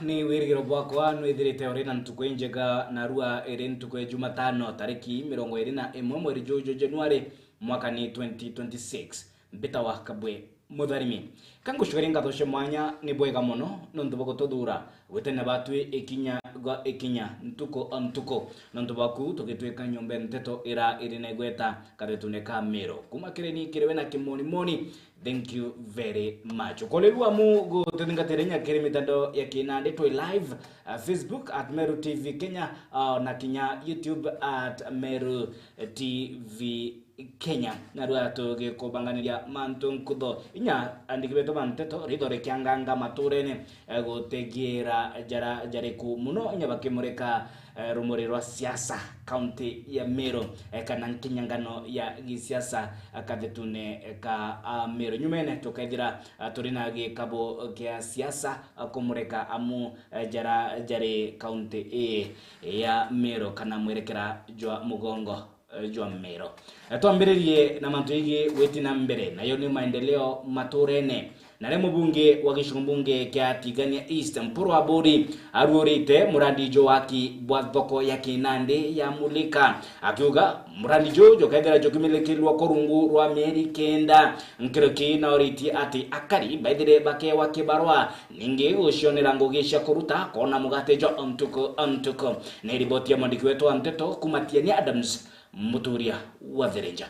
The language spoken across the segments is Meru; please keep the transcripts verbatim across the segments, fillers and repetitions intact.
Ni wirigiro bwakwa nwithirite uri na ntuku injega, narua iri ntuku ya Jumatano, tariki mirongo iri na imwe mweri juju Januari, mwaka ni twenty twenty-six. Mbitawa Kabwe Mutharimi. Ka ngucokerie ngatho cia mwanya, ni bwega mono nontu bwa gututhuura gwitania batwi ikinya gwa ikinya, ntuku o ntuku. Nontu bwaku tugitwika nyomba nteto ira iri na igweta kathetune ka Meru. Kuma kiri ni kiri we na kimonimoni, thank you very much. Ukorirua mu gututhingatira inya kiri mitandao ya kinandi, twi live, uh, Facebook at Meru T V Kenya, uh, na kinya YouTube at Meru T V Kenya. Narua tugikubanganiria mantu nkutho. Inya andiki betu ba nteto, ritho rikianganga maturene, eh, gutegiira jara jariku muno, inya bakimurika, eh, rumuri rwa siasa kaunti ya Meru, eh, kana nkinyangano ya gisiasa, eh, kathetune ka, ah, Meru. Nyumene tukethira, ah, turi na gikabu kia siasa, ah, kumurika amu, eh, jara jari kaunti ii ya Meru kana mwerekera jwa mugongo, eh, jwa Meru. Eh, twambiririe na mantu jegii gwiti na mbere, nayo ni maendeleo maturene. Naria mubunge wa gicigo mbunge kia Tigania East, Mpuru Aburi, aruurite murandi jwa waki bwa thoko ya kinandi ya Mulika, akiuga murandi juju jukethira jukimilikirwa kwa rungu rwa mieri kenda. Nkuruki nauritie ati akari baithire bakewa kibarwa, ningi gucionera ngugi cia kuruta koona mugate jwa o ntuku o ntuku. Ni riboti ya mwandiki wetu wa nteto kuuma Tiania Adams, Muturia wa Thirinja.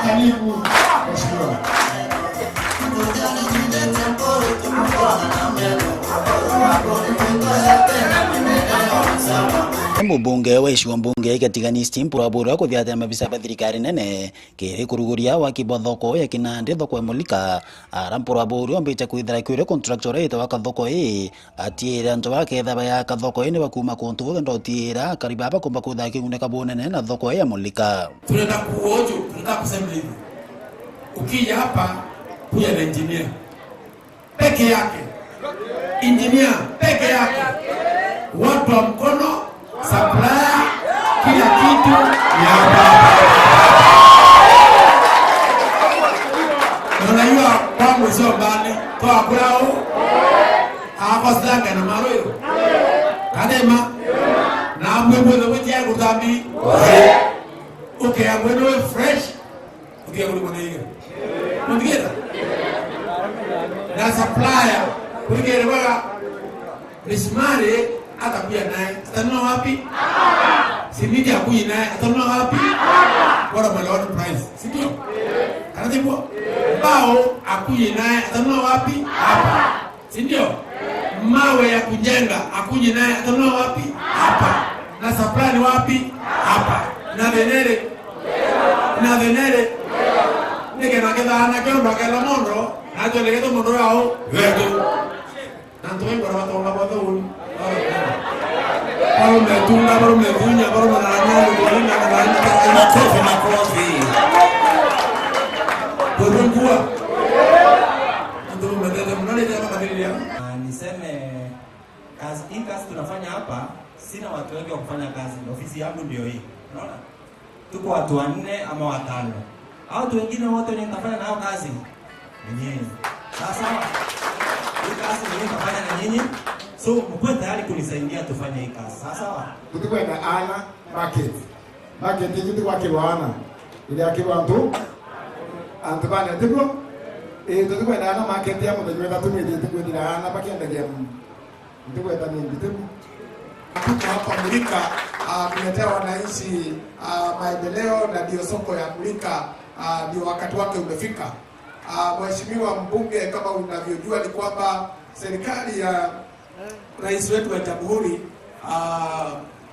Karibu, Mheshimiwa. Mubunge wa gicigo mbunge kia Tigania East, Mpuru Aburi, akuthiatia mabisa ba thirikari nene kiri kuruguria waki bwa thoko ya kinandi, thoko ya Mulika. Ara Mpuru Aburi ombite kwithira kwiri contractor ite waka thoko ii, atiire antu baketha bayaka thoko ii ni bakuuma kuntu kunthe, ndotiira akari baba kumba kwithira kiguneka bunene na thoko ii ya Mulika. Tunaenda kuojo, tunataka kusema hivi. Ukija hapa, kuja na engineer. Peke yake. Engineer peke yake. Watu wa mkono, supplier, kila kitu ni hapa. Na unajua kwangu sio mbali. Kwa kwao, hapa Sanga na Maroyo. Kadema. Na mwe mwe mwe tia kutambi. Okay, I'm going to fresh. Utige kuri mwana iga. Mutigira? Na supplier, kurigere bwega, misumari atakuja naye. Atanunua wapi? Simiti akuji naye. Atanunua wapi? Bora mwelewane price. Si ndio? Kana tiguo? Mbao akuji naye. Atanunua wapi? Hapa. Si ndio? Mawe ya kujenga, akuji naye atanunua wapi? Hapa. Na supply ni wapi? Hapa. Na thenere? Na thenere? Nike na ketha na kiomba kela mondo, na tuelekete mondo yao wetu. Na ntu wengi wanatonga bothe uni. Baro metunda, baro methunya, baro manaranya, baro manaranya. Makofi, makofi. Kuzungua. Ntu metete mnalete kama kadiri ya. Ah, niseme kazi, hii kazi tunafanya hapa, sina watu wengi wa kufanya kazi. Ofisi yangu ndio hii. Unaona? Tuko watu wanne ama watano. Hao watu wengine wote wenye nitafanya nao kazi ni nyinyi. Sawa sawa? Hii kazi ni mimi nitafanya na nyinyi. So, mkuwe tayari kunisaidia tufanye hii kazi. Sawa sawa? Tutikwenda ana market. Market iji tigwakirwa ana. Iriakirwa antu. Antu bane tiguo? Ii, tutikwenda ana market ya muthenya wa ithatu mwithie tikwithira ana bakiendagia Ndigweta ni mbitimu. Tuko hapa Mulika, ah, kuletea wananchi, ah, maendeleo, na ndio soko ya Mulika, ah, ndio wakati wake umefika. Ah, Mheshimiwa Mbunge, kama unavyojua ni kwamba serikali ya Rais wetu wa Jamhuri, ah,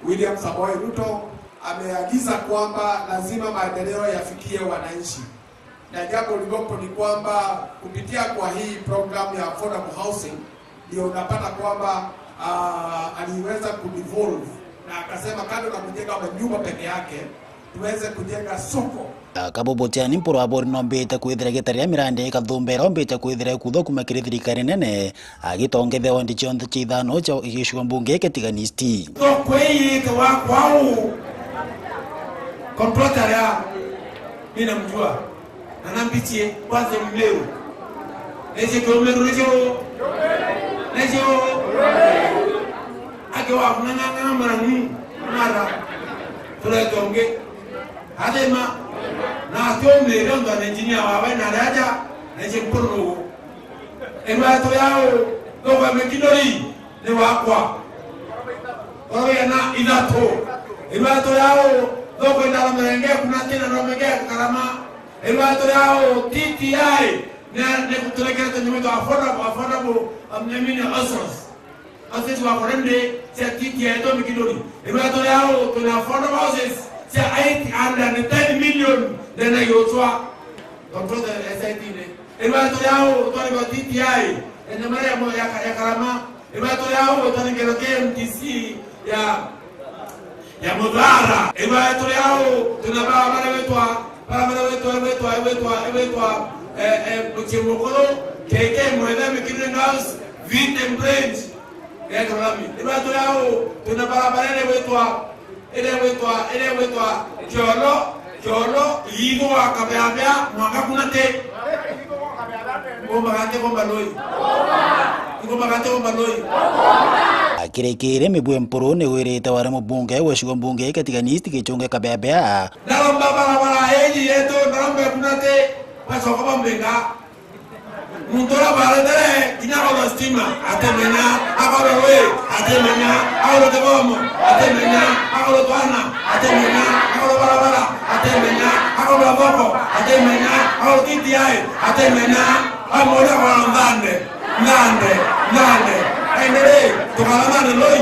William Samoei Ruto ameagiza kwamba lazima maendeleo yafikie wananchi. Na jambo lililopo ni kwamba kupitia kwa hii program ya affordable housing, ndio unapata kwamba, ah, aliweza kudevolve na akasema kando na kujenga manyumba peke yake, tuweze kujenga soko. Kabubutia ni Mpuru Aburi nombite kwithira gitari ya mirandi ikathumba irombite kwithira ikutho kuma kiri thirikari nene, agitongethia wandi cionthe cia ithano cia gicigo mbunge kia Tigania East. Thoko ii yitagwa kwau. Contractor ya, mimi namjua. Na nambichie, kwanza Mmeru. Neje kwa Mmeru, neje o. Neje o. Aki wa kunang'ang'a maramu, mara. Turete ungi. Athima. Na ati umire untu ni engineer wa baina riaja, na ici mpuru nugu. Irwa turi au, thoko ya Mikinduri ni wakwa. Orogia na ithatu. Irwa turi au, thoko ina romerenge, kuna tina romerenge karama. Irwa turi au, T T I, ni, ni turekere tuntu twa affordable, affordable, um, I mean, houses. Houses wa kurende cia T T I to Mikinduri. Irwa turi au, tuna affordable houses cia eight hundred and ten million, ndena yotwa. Tontu the S I T ni. Irwa turi au, twari ba T T I, ene mara ya mo-, ya ka-, ya karama. Irwa turi au, twari ngero K M T C ya, ya Muthara. Irwa turi au, tuna barabara wetwa, barabara wetwa, wetwa, wetwa, wetwa, eh, eh, Mucii Mukuru, K K Mwethe, Mikinduri House, Vitamin Branch, ya karami. Irwa turi au, tuna barabara ene wetwa Iria gwitwa, iria gwitwa Kioro, Kioro, igwa Kabeabea, mwanka kuna ti. Igomba gati, igomba lui. Igomba gati, igomba lui. Akirikire, Mibue Mpuru ni wirite wari mubunge wa gicigo mbunge gia Tigania East, Gichunge Kabeabea. Ndaromba barabara iji yetu, ndaromba kuna ti, bacoka bambinga. Muntu uria baretere kinya agurwa stima, atimenya, agurwa rui, atimenya, agurwa kithomo, atimenya, agurwa twana, atimenya, agurwa barabara, atimenya, agurwa thoko, atimenya, agurwa T T I, atimenya, amwe uria agurwa nthande, nthande, nthande. Aindiri, tukara nthande lui.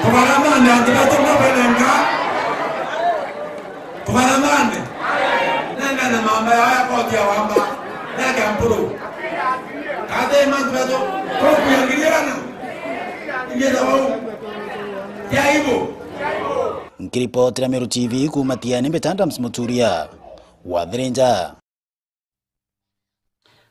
Tukara nthande, antu betu mabenenga. Tukara nthande. Nengane mamba yao ya koti ya wamba. Nake mpuru. Kate mantu betu. Koku ya ngiri igana. Ingeza wau. Ti aibu. Nkiripotera Meru T V kuuma Tigania, mbita Adams Muturia wa Thirinja.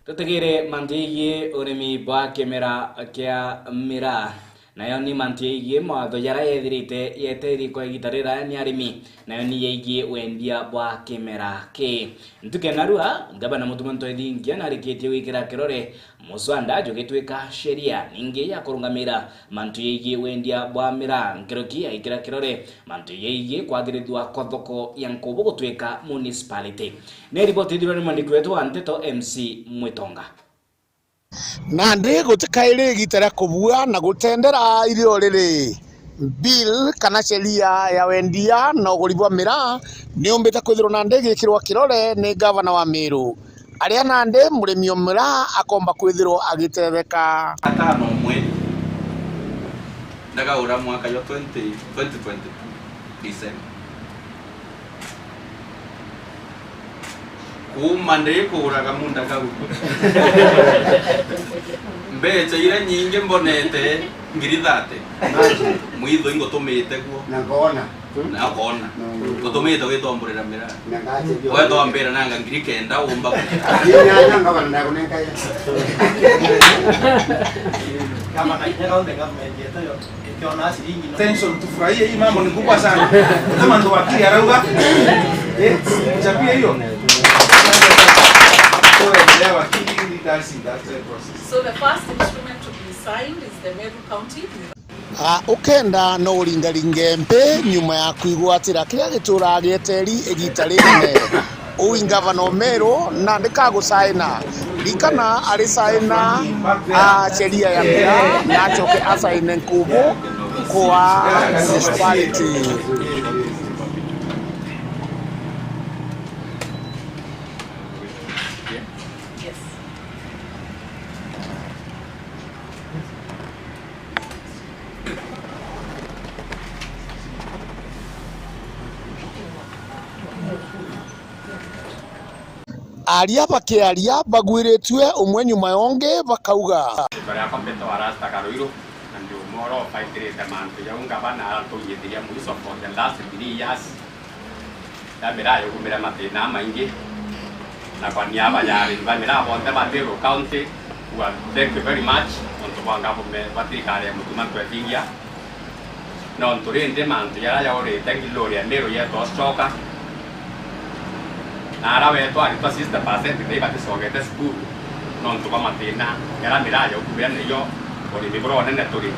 Tutigire mantu yegii urimi bwa kimera kia miraa. Nayo ni mantu yegii mawatho jaria yethirite yeteithia kwa igita rira ni arimi. Nayo ni yegii wendia bwa kimera kii. Ntuke narua, Ngavana Mutuma M'Ethingia narikitie gwikira kirore muswada jugitwika sheria ningi ya kurungamira mantu yegii wendia bwa miraa, nkuruki ya gwikira kirore mantu yegii kwagirithua kwa thoko ya Nkubu gutwika municipality. Ni riboti ithirwe ni mwandiki wetu wa nteto M C Mwitonga. Nandi gutikairi igita ria kubua na gutendera irio riri. Bill kana sheria ya wendia na uguri bwa miraa niumbite kwithirwa nandi igikirwa kirore ni ngavana wa Meru, aria nandi murimi o miraa akomba kwithirwa agitetheka. Atano mweri ndagaura mwaka yo twenty, twenty twenty-two December. Kuuma ndikuguraga munda kau, mbeca iria nyingi mbonete ngiri thate. Mwitho ingutumite kuo. Na ngoona. Na ukoona. Mm. Ngutumite witomborera miraa. Na ngache bio. Wetwambira nanga ngiri kenda umba. Ngiri inyanya ngavana ndakunenkaye. Kama na inya kaunti government yetu yo. Tension, tufurahie, hii mambo ni kubwa sana. Kama ndo wakili arauga, eh, chapia hiyo. So, endelea wakili, lead us in that, uh, process. So the first instrument to be signed is the Meru County. Ah, ukenda no uringaringe mpi nyuma ya kwigwatira kiria gituraga gieteri igita rinene. Ui ngavana o Meru nandi kagucaina. Ririkana aricaina, ah, sheria ya miraa, na acoke acaine Nkubu kwa municipality. Aria bakiaria bagwiritue umwe nyuma ya ungi bakauga. Riitwa riakwa mbitagwa Rasta Karuiru, na ndi umwe uria ufaitirite mantu jau ngavana aratunyithiria mwico for the last three years. Ya miraa yugumire mathina maingi, na kwa niaba ya arimi ba miraa bonthe ba Meru County, we are, thank you very much, nontu bwa ngavana ba thirikari ya Mutuma M'Ethingia. Nontu rindi mantu jaria jaurite Ngiluri ya Meru yetwa Oshoka, na aria wetwa aritwa sixty percent nthei baticokete cukuru nontu bwa mathina jaria miraa yaukumire nayo. Urimi buronene turi,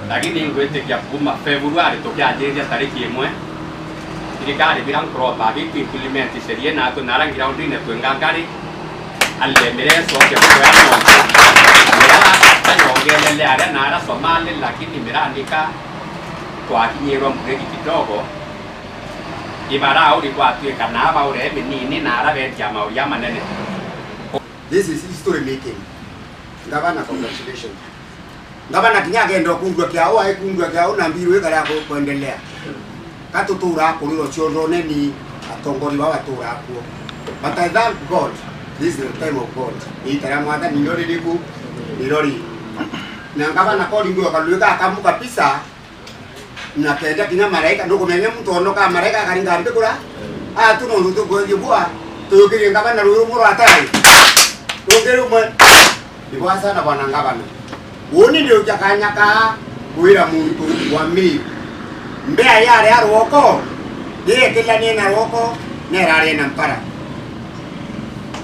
lakini ingwitikia kuuma February tukianjiriria tariki imwe, thirikari bira nkuromba bitu implement sheria natu nara groundine twi ngangari, alemire soke kuya montu. Miraa ayongelele aria nara Somali, lakini miraa nika twakinyirwa mbugiri kidogo, ibara uri gwatuika na abaure minini na ara bendia mauri amanene. This is history making. Ngavana, congratulations. Ngavana kinya akenda ukundua kiao, aikundua kiao na mbiru ikara ku-, kuendelea. Ka tuturaa kurira ciondone ni atongori baba baturaa kuo. But I thank God, this is the time of God. Iita ria Mwathani nio ririku, niro ri. Na ngavana kori ndio kaluika akamu kabisa, na kenda kinya maraika, ndukumenya muntu onoka maraika akaringa nthi kura. Atu nontu tukwethie bua, tuyukirie ngavana ruru muru atai. Rungiri umwe. Ni bwa sana bwana ngavana. Uni ndiukia kanya kaa kwira muntu wa Miru. Mbea yari ya rwoko, ndiyekilanie na rwoko, nerari na mpara.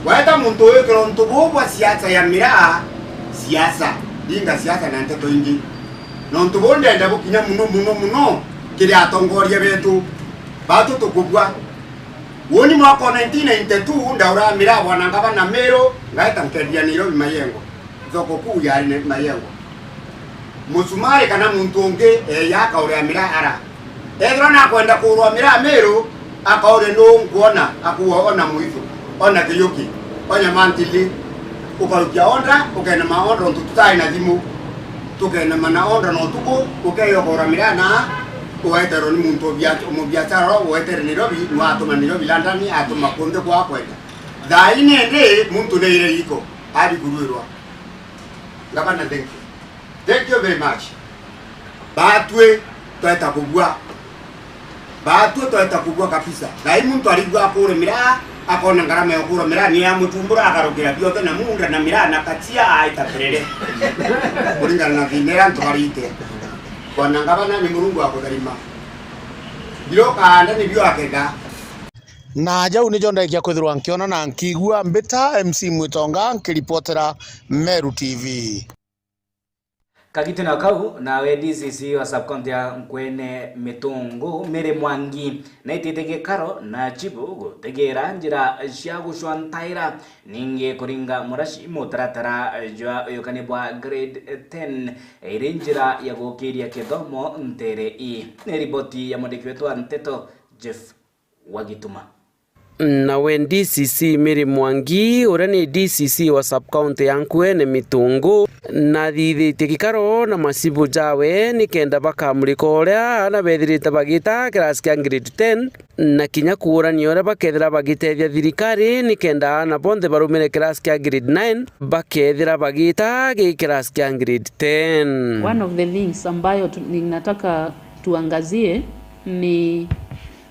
Weta muntu uyu kirontu buu bwa siasa ya miraa, siasa, inga siasa na nteto ingi. Nontu buu ndenda bukinya muno, muno, muno kiri atongoria betu. Batu tukubua. Uni mwaka wa nineteen ninety-two, ndaura miraa bwana ngavana Miru, ngaeta nkendia Nairobi Mayengo. Thoko kuu yari na Mayengo. Musumari kana muntu ungi eya akauria miraa ara. Ethirwa nakwenda kuurwa miraa Miru, akauria nuu nkwona, akuua ona Mwithu, ona Kiyuki, ona Mantili. Ukarukia order, ukenema order nontu tutai na thimu. Tukenema na order na utuku, ukeya ukauria miraa na ueterwa ni muntu wa bia-, mubiashara uria uetere Nairobi, nwatuma Nairobi London, atuma kunthe kwa kwenda. Thaa ii nindi muntu neire riko, ari kuruirwa. Ngavana, thank you. Thank you very much. Batwi tweta kubua. Batwi tweta kubua kabisa. Thaa ii muntu arigua akure miraa, akona ngarama ya kura miraa ni ya mutumbura, akarukira biothe na munda na miraa na katia aita perere. Kuringana na thina iria antu barite. Bwana ngavana, ni Murungu akutharima. Biroka anda nibio akenda. Na jau nijo ndaikia kwithirwa nkiona na nkiigua. Mbita M C Mwitonga, nkiripotera Meru T V. Kagitino kau, nawe D C C wa sub-county ya Nkwene Mitungu, Mary Mwangi, naitite gikaro na chibu gutegera njira cia gucwantaira, ningi kuringa muraci mutaratara jwa uyukani bwa grade ten, iri njira ya gukiria kithomo ntere ii. Ni riboti ya mwandiki wetu wa nteto, Jeff Wagituma. Nawe D C C Mary Mwangi, uria ni D C C wa sub-county ya Nkwene Mitungu, nathithitie gikaro na macibu jawe nikenda bakamurika uria aana bethirite bagita kirasi kia grade ten, na kinya kuurania uria bakethira bagitethia thirikari nikenda aana bonthe barumire kirasi kia grade nine bakethira bagita gi kirasi kia grade ten. One of the things ambayo tu-, ninataka tuangazie ni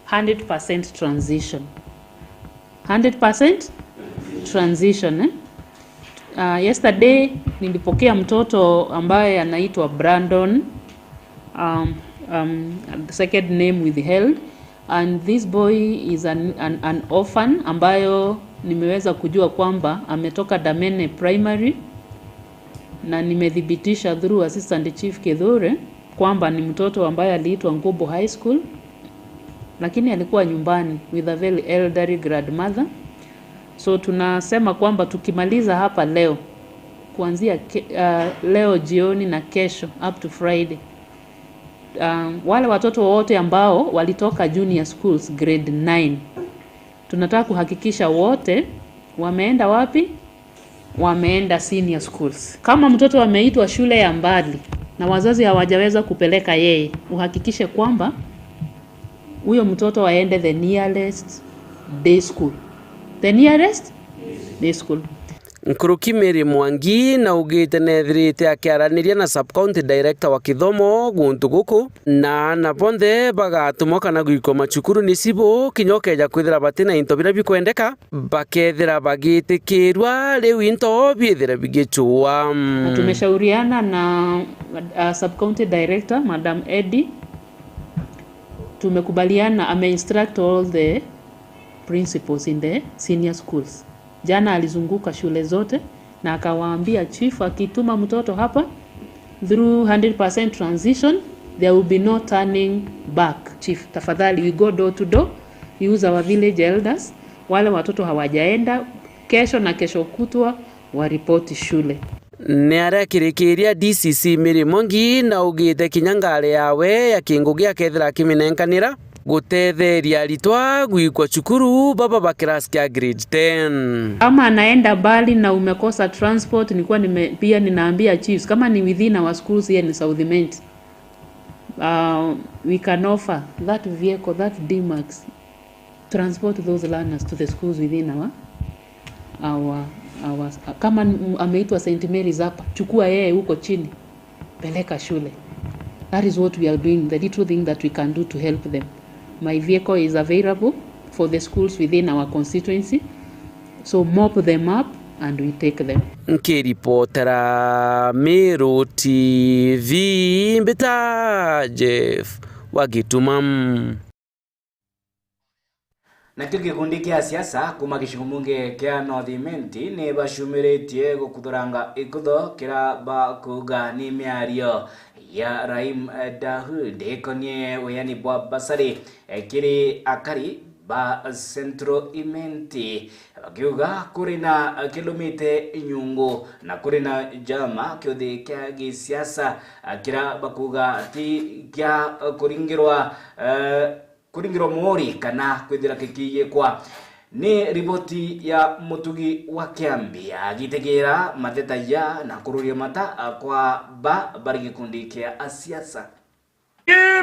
hundred percent transition. Hundred percent transition, eh? Uh, yesterday nilipokea mtoto ambaye anaitwa Brandon, um, um, second name withheld, and this boy is an, an, an orphan ambayo nimeweza kujua kwamba ametoka Damene Primary, na nimethibitisha through Assistant Chief Kithure kwamba ni mtoto ambaye aliitwa Ngubu High School, lakini alikuwa nyumbani with a very elderly grandmother. So tunasema kwamba tukimaliza hapa leo, kuanzia ke-, uh, leo jioni na kesho up to Friday, uh, wale watoto wote ambao walitoka junior schools, grade nine, tunataka kuhakikisha wote wameenda wapi? Wameenda senior schools. Kama mtoto ameitwa shule ya mbali na wazazi hawajaweza kupeleka yeye, uhakikishe kwamba huyo mtoto aende the nearest day school. The nearest day school. Nkuruki Mary Mwangi naugite nethirite akiaraniria na sub-county director wa kithomo guntu guku, na aana bonthe bagatumwa kana gwikwa macukuru ni cibu, kinya ukeja kwithira batina into biria bikwendeka, bakethira bagitikirua, riu into biithire bigicua. Na tumeshauriana na, uh, sub-county director, Madam Eddie. Tumekubaliana, ameinstruct all the principals in the senior schools. Jana alizunguka shule zote na akawaambia, chief akituma mtoto hapa, Through hundred percent transition, there will be no turning back. Chief, tafadhali, we go door to door, we use our village elders. Wale watoto hawajaenda, kesho na kesho kutwa, waripoti shule. Ni aria kirikiria D C C Mary Mwangi na augite kinya ngari yawe ya kingugi akethira akiminenkanira gutetheria aritwa gwikwa cukuru baba ba class kia grade ten. Kama anaenda mbali na umekosa transport, nilikuwa nime-, pia ninaambia chiefs, kama ni within our schools here in South Imenti, uh, we can offer that vehicle, that D-Max, transport those learners to the schools within our, our, our, kama n-, ameitwa Saint Mary's hapa, chukua yeye huko chini, peleka shule. That is what we are doing, the little thing that we can do to help them. My vehicle is available for the schools within our constituency, so mop them up and we take them. Nkiripotera Meru T V, mbita Jeff wa Gituma. Nakio gikundi kia siasa kuuma gicigo mbunge kia North Imenti ni bacumiritie gukuthuranga ikutho kira bakuuga ni miario ya Rahim Daud ikonie wiani bwa basari, eh, kiri akari ba Central Imenti, bakiuga kuri na kilumite nyungu na kuri na jama kiuthi kia gisiasa, eh, kira bakuuga ti kia kuringirwa, eh, kuringirwa muuri kana kwithira kikiiyikwa. Ni riboti ya Mutugi wa Kiambi agitegeera mateta ja na kururia mata kwa ba bari gikundi kia asiasa.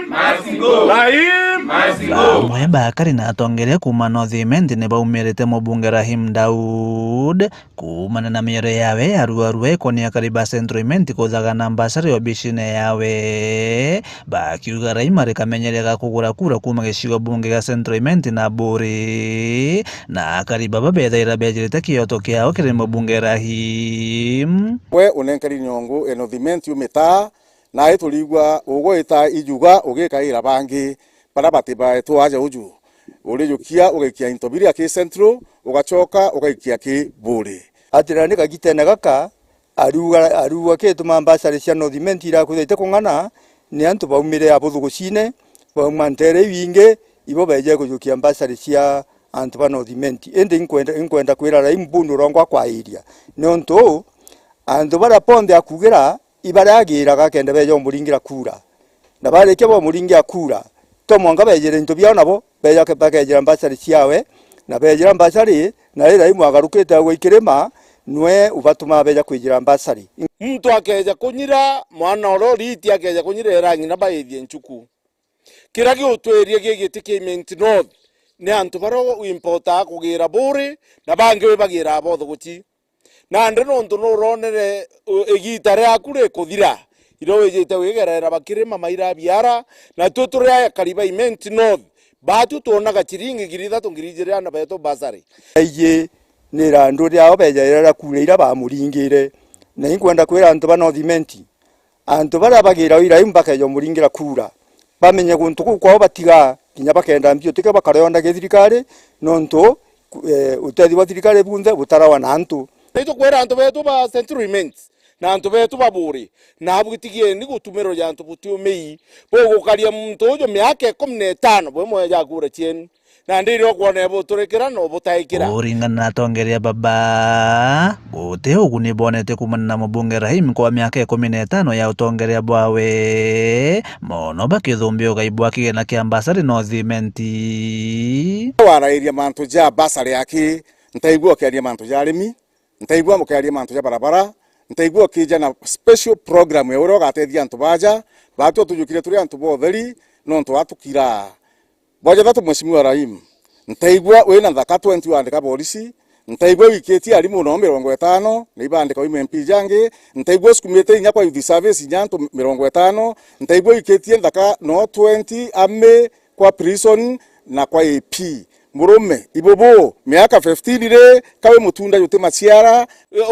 Must go. Raheem must go. Amwe ba akari na atongeria kuuma North Imenti ni baumirite mubunge Rahim Daud kuumania na miario yawe ya ruarua ikonia akari ba Central Imenti kuthagana mbasari obicine yawe. Bakiuga Rahim ari kamenyeria ga kugura kura kuuma gicigo bunge gia Central Imenti na Buuri, na akari baba bethaira bejirite kioto kiao kiri mubunge Rahim. We unenkeri nyongu e North Imenti umitaa, nae turigua ugwita ijuga ugikaira bangi baria bati baetwo aja uju. Urijukia ugaikia into biria ki Central, ugacoka ugaikia ki Buuri. Atira ni kagitene gaka, ariuga, ariuga kituma mbasari cia North Imenti irakwithite kung'ana, ni antu baumire abuthu gucine, bauma ntere iu ingi, ibo beje kujukia mbasari cia antu ba North Imenti. Indi inkwenda, inkwenda kwira Rahim bundu urongwa kwairia. Niuntu antu baria bonthe akugira, ibaria agiraga kenda beja umuringira kura. Na barikia bamuringia kura, to mwanka bejire into biao nabo, beja ke-, bakejira mbasari ciawe, na bejira mbasari, na riria imwagarukite agwe ikirima, nwe ubatuma beja kwijira mbasari. Muntu akeja kunyira, mwana uria uriti akeja kunyira era ng'ina baithie nchuku. Kiria giutwiria gigiti kia Imenti North, ni antu baria wimpotaa kugira Buuri, na bangi wibagira botho guchi. Nandi nontu nuronere, u-, igiita riaku rikuthira, iria wijite wigerera bakirima maira biara, na twi turi akari ba Imenti North, baatu twonaga chiringi ngiri ithatu, ngiri ijiri ana betu bursary. Aiji ni irandu riao bejaira ria kura iria bamuringire. Na inkwenda kwira antu ba North Imenti, antu baria bagira Ibrahim bakeja umuringira kura, bamenye guntu kuu kwao batigaa, kinya bakenda mbio tike bakareonage thirikari, nontu, eh, utethio bwa thirikari bunthe butarawa na antu. Ni tukwira antu betu ba Central Imenti na antu betu ba Buuri, nabu gitigieni gutumirwa ja antu butiumii. Bugukaria muntu uju miaka ikumi na itano bwe mweja kura cienu. Nandi riria ukwona ibuturikira na ubutaikira. Kuringana na atongeria baba, guti uguni bonete kuumana na mubunge Rahim kwa miaka ikumi na itano ya utongeria bwawe, mono bakithumbia ugai bwa kigena kia mbasari North Imenti. Warairia mantu ja mbasari aki, ntaigua ukiaria mantu ja arimi, ntaigua mukiaria mantu ja barabara, ntaigua ukija na special program ya uria ugatethia antu baja, baatu tujukire turi antu ba utheri, nontu atukira. Bwa jathatu, Mheshimiwa Rahim, ntaigua wina nthaka twenty wandika borisi, ntaigua wikitie arimu nao mirongo itano, na ibandika o M P jangi, ntaigua usukumite inya kwa youth service inya antu mirongo itano, ntaigua wikitie nthaka nao twenty ami kwa prison na kwa A P. Murume, ibubu, miaka fifteen ri, kawi mutunda juti maciara.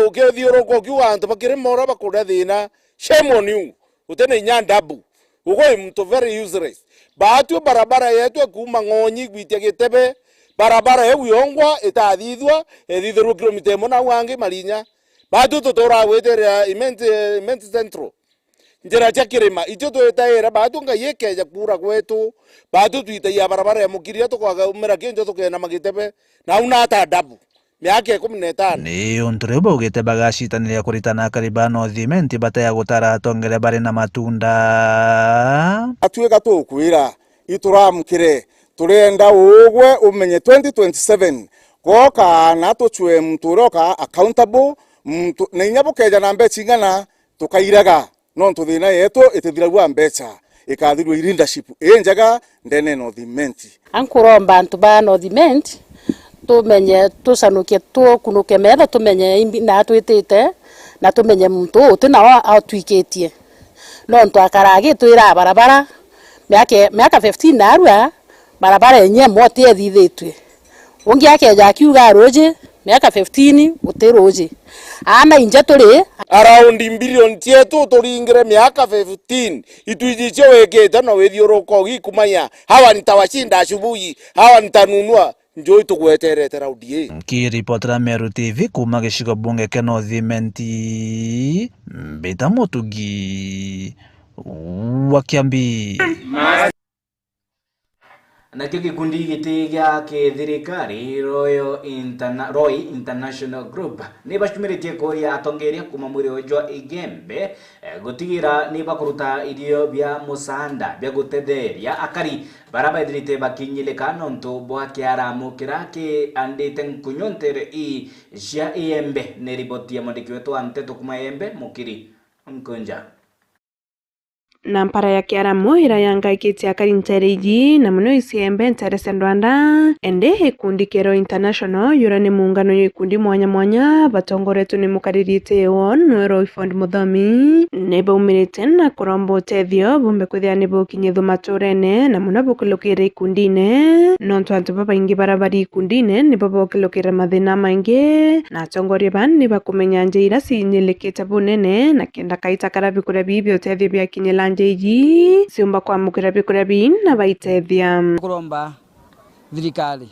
Ukithiuruka ukiuga antu bakirima uria bakuria thina, shame on you. Uti na inya ndabu. Ugwe i muntu very useless. Baatue barabara yetu ya kuuma Ng'onyi gwitia Gitebe, barabara iu yongwa itathithua, ethithirwe kilomita imwe nau angi Marinya. Baatue tuturaa gwitirira Imenti, Imenti Central. Njira cia kirima, itio twitaira, baatu Ngai ikeeja kuura gwetu, baatu twitagia barabara ya Mukiri, tukagaumira kinjo tukenama Gitebe, na au nata ndabu. Miaka ikumi na itano. Ni untu riu baugite bagacitaniria kuritana akari ba North Imenti bataya gutara atongeria bari na matunda. Atuika tukwira, ituramukire, turienda ugwe umenye twenty twenty-seven, goka na tucwe muntu uria oka accountable, muntu, na inya bukeja na mbeca ing'ana, tukairega. Nontu thiina yetu itithiragua mbeca, ikathirua i leadership injega ndene ya North Imenti. Ankuromba antu ba North Imenti, tumenye, tucanukie, tukunuke metho, tumenye imbi na atwitite, na tumenye muntu uu uti nao atwikitie. Nontu akara agitwira barabara, miaka, miaka fifteen narua, barabara yenye imwe ti ethithitue. Ungi akeja akiuga ruuji, miaka fifteen guti ruuji. Aana inje turi. Around billion cietu turingire miaka fifteen, itwiji icio wikite na withiuruka ugikumanya, hawa nitawashinda asubuhi, hawa nitanunua njui tugweterete raundi ii. Nkiripotera Meru T V kuuma gicigo bunge kia North Imenti, mbita Mutugi wa Kiambi. Nakio gikundi giti gia kithirikari Royal Interna-, Roy International Group ni bacumiritie kuuria atongeria kuuma mwiri jwa Igembe, eh, gutigira ni bakuruta irio bia musaanda bia gutetheria akari bara baithirite bakinyilika nontu bwa kiaramu kiria kiandite nkunyu ntere ii cia Iembe. Ni riboti ya mwandiki wetu wa nteto kuuma Iembe, Mukiri Nkunja. Na mpara ya kiaramu iria yangaikitie akari ntere iji, na mono iciembe ntere cia Ndwanda, ende gikundi kia Royal International, yura ni muungano jwa ikundi mwanya mwanya, batongoretwe ni mukariri T A one, nwe Royford Muthomi, ni baumirite na kuromba utethio bumbe kwithira ni bukinyithua maturene, na mono bukilukire ikundine, nontu antu babaingi bara bari ikundine nibo bokilukire mathina maingi, na atongoria baa ni bakumenya nja iria cinyilikite bunene, na kenda kaita karia bikuria bii bia utethio biakinyira nja iji, ciumba kwamukira bikuria bii na baitethia. Kuromba thirikari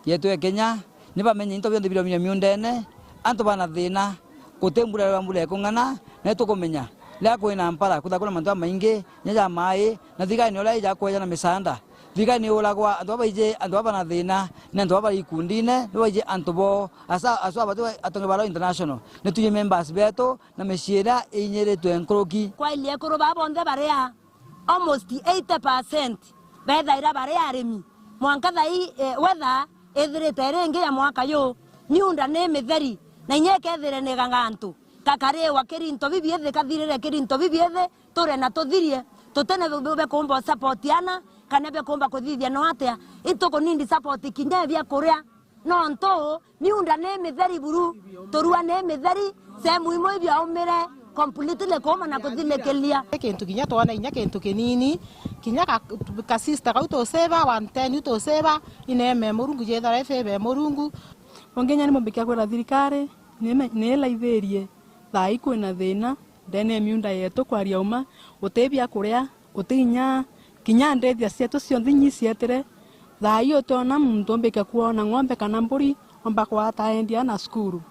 yetu ya Kenya ni bamenye into bionthe biromire miundene, antu bana thina, guti mbura, riria mbura ikung'ana, na itukumenya riria kwina mpara, kuthagwa na mantu jamaingi, kinya ja maai, na thirikari ni uria ija kweja na misaanda. Thirikari ni uragwa, antu baba baiji, antu baba na thina, ni antu baba bari ikundine, ni baiji antu bo, asa, asu abati atonge ba Royal International, ni tuji members betu, na micii iria inyiritwe nkuruki. Kwa ili ekuru baa bonthe baria, almost eighty percent bethaira bari arimi. Mwanka thai, eh, weather ithirite iri ingi ya mwaka yu, miunda ni mitheri, na inya ikethire ni gangantu, kakariwa kirinto bibiithi, kathirire kirinto bibiithi, ture na tuthirie, tutene be, be, bekumba support ana, kana bekumba kuthithia no atia, itukunindi support kinya bia kuria, nontu miunda ni mitheri buru, turua ni mitheri, sehemu imwe ibiaumire completely kuuma na kuthinikiria. Kintu kinya twona inya kintu kinini, kinya ka, ka sister kau tuseva one ten tuseva, ineme Murungu, jethara ife be Murungu. Ungi inya ni mumbikia kwira thirikari, ni me, ni ilaithirie, thaa ii kwina thina, ndene ya miunda yetu kwaria uma, guti bia kuria, guti inya, kinya ndethia cietu cionthe inya icietire. Thaa ii utiona muntu umbike kwona ng'ombe kana mburi, omba kwata endia na cukuru.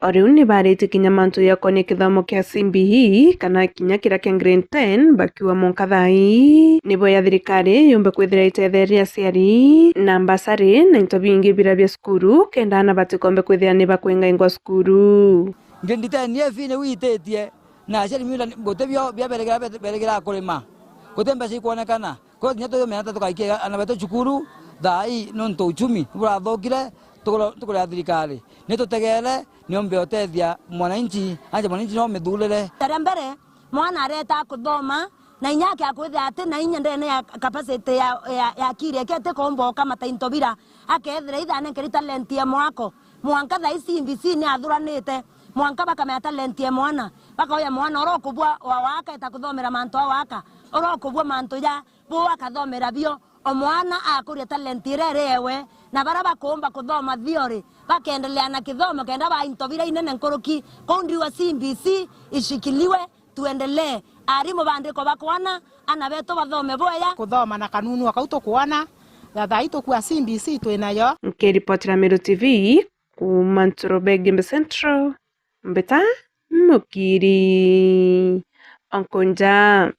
O riu ni baritie kinya mantu jakonie kithomo kia C B E kana kinya kiria kia grade ten, bakiuga mwanka thaa ii nibo ya thirikari yumbe kwithira itetheria aciari na mbasari na into bingi biria bia cukuru, kenda ana batikombe kwithira ni bakwingaingwa cukuru. Grade ten F ni wititie, na aciari miunda guti bio bia beregira, beregira kurima. Guti mbeca ikwonekana. Kwou kinya tuumena ta tukaikia ana betu cukuru thaa ii, nontu uchumi burathukire, tukura, tukura thirikari. Ni tutegere, ni umbe utethia mwananchi, anje mwananchi no mithurire. Ria mbere, mwana areta kuthoma, na inya ake akwithira ati na inya ndene ya capacity ya, ya, ya akiri yake ati kuumba ukamata into bira, akethira ithanenkeri talent ya mwako. Mwanka thaa ii C B C ni athuranite, mwanka bakamenya talent ya mwana, bakauya mwana uria ukubua wa waka eta kuthomera mantu a waka, uria ukubua mantu ja buu akathomera bio, o mwana akuria talent iria iri ewe, na baria bakuumba kuthoma theory, bakeendelea na kithomo kenda baa into biria inene nkuruki. Kou ndiuga C B C ishikiliwe, tuendelee. Arimu baandikwa bakwana, ana betu bathome bwega. Kuthoma na kanunu o kau tukwona, na thaa ii tukua C B C twinayo. Nkiripotera Meru T V kuuma Nturuba Igembe Central, mbita Mukiri. Onkunja.